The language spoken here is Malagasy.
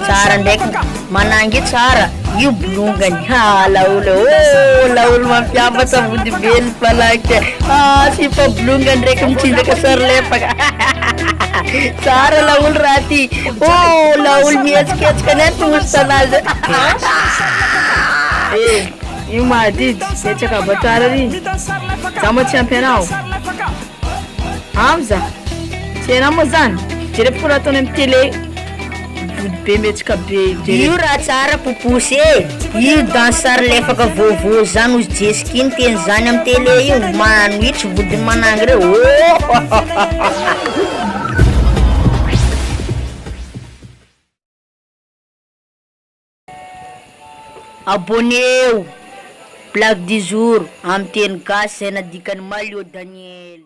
Tsara ndraiky manangy tsara io bolongany ha laolo ô laolo mampiavaka vodibelo falaky ha sipa bolongany ndraiky mitsinjaka sary lefaka tsara laolo raha ty ô laolo mihetsiketsika ny ato anazy. Eh, io mahadidy, betsaka abattoir ary, za moa tsy ampy anao. Amza, tsy hainao moa zany? Jereo fo raha ataony amin'ny télé, vody be mihetsika be, jereo. Io raha tsara poposy e! Io danse sary lefaka vaovao zany ozy Jesky niteny zany am télé io, manohitry vodiny manangy reo oh! Abonnez-o! Blague du jour, amin'ny teny gasy izay nadikan'i Malio Daniel.